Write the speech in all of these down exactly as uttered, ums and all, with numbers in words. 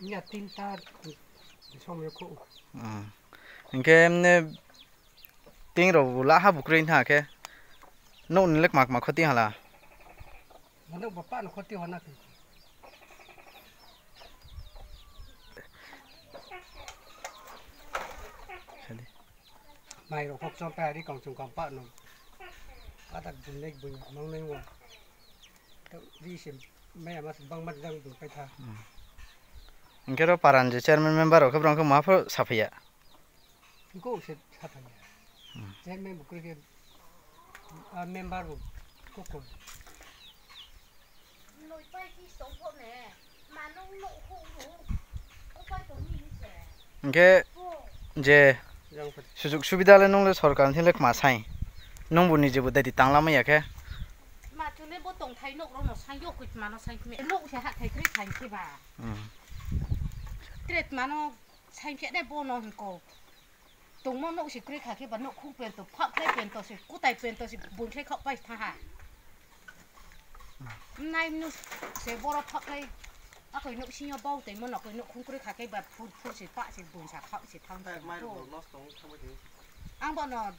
Iya tinta somyo ko. Hmm. Hingke emne ting rok bo laha bukrui tha khe. Nok ni lek mak mak khoti hala. Manok bapa no khoti hona khe. Sadi. Mai rok hok chom pai ari kong chung kong pa no. Katak bun nek bun mang nai wa. Ri sim mai ama bang mat jang bun pai tha. Hmm. Hingke ro paran je chairman member rok khe borok khe ma pho saphaiya. Ko se saphaiya. Hmm. Chairman bo kre ke, ah, member bo ko ko. Noi pai ki song pho ne. Hingke je sujuk subida le nung le sorkar ni le kma sai, nung bo nije bo dadi tangla maya khe. Ma chune bo tongthai nok rok no sai yok koi mano sai kme. Nok se ha thai kre thai khe ba. Hmm. Tret mano sai khe ne bo no hingko. Tongmo nok si kroi kha khe ba nok khung pento, phak khlai pento si, kutai pento si, bun khlai khok pai tha ha. Nai nu se boro phak khlai, akoi nok sinyo bau tei mo nokoi nok khung kroi kha khe ba phur phur si pa si bun sa khok si thang. Mai rok nosto wng thangbai di. Ang bono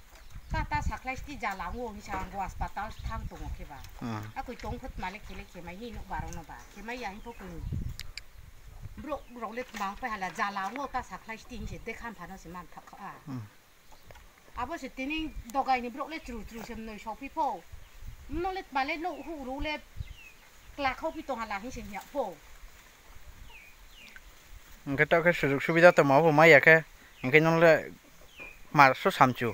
ta ta sakhlai sti jala ngo hisa ang go hospital thang tongo khe ba. Hmm. Akoi tong phut male khele khemai hi nok barong no ba. Khemai ya hin pho koi. Borok rok le tma pai hala jala ngo ta sakhlai sti hinse dekhan phano se man thak kha. Hmm. Abo se tini dogai ni borok le chru chru se mnoi sokpi pho. Mno le tma le no hu ru le kla khau pi tong hala hinse nya pho. Hingke to khe sujuk subida to ma bo ma ya khe. Hingke nung le mar so samchu.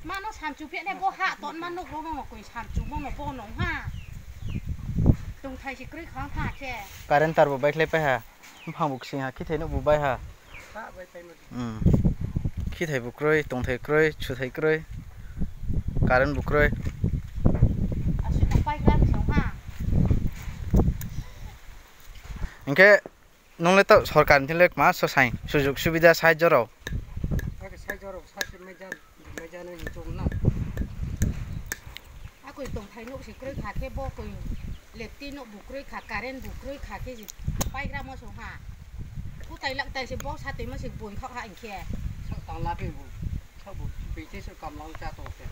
Mano samchu phe ne bo ha ton ma nuk rok no koi samchu mo no bo no ha. Tongthai si kroi khang kha khe. Current tar bo bai khlai pai ha. Buphang bo ksing ha, khithai nuk bo bai ha. Sa bai pai ma. Hmm. Khithai bo kroi, tongthai kroi, chuthai kroi. Current bo kroi. Aswk no pai kha song ha. Hingke nung le to sorkar ni le ma so sai, sujuk subida sai jorao. Ake sai jorao sa se mai jan. Akoi tongthai nok se kroi kha khe bo koi lepti nok bo kroi kha, current bo kroi kha khe je paigra mo song ha. Kutai lak tai se bo satwi mo se bun khok ha hingkhe. Sak tang lapi bo. Sak bo pite se kamlang cha tong khe.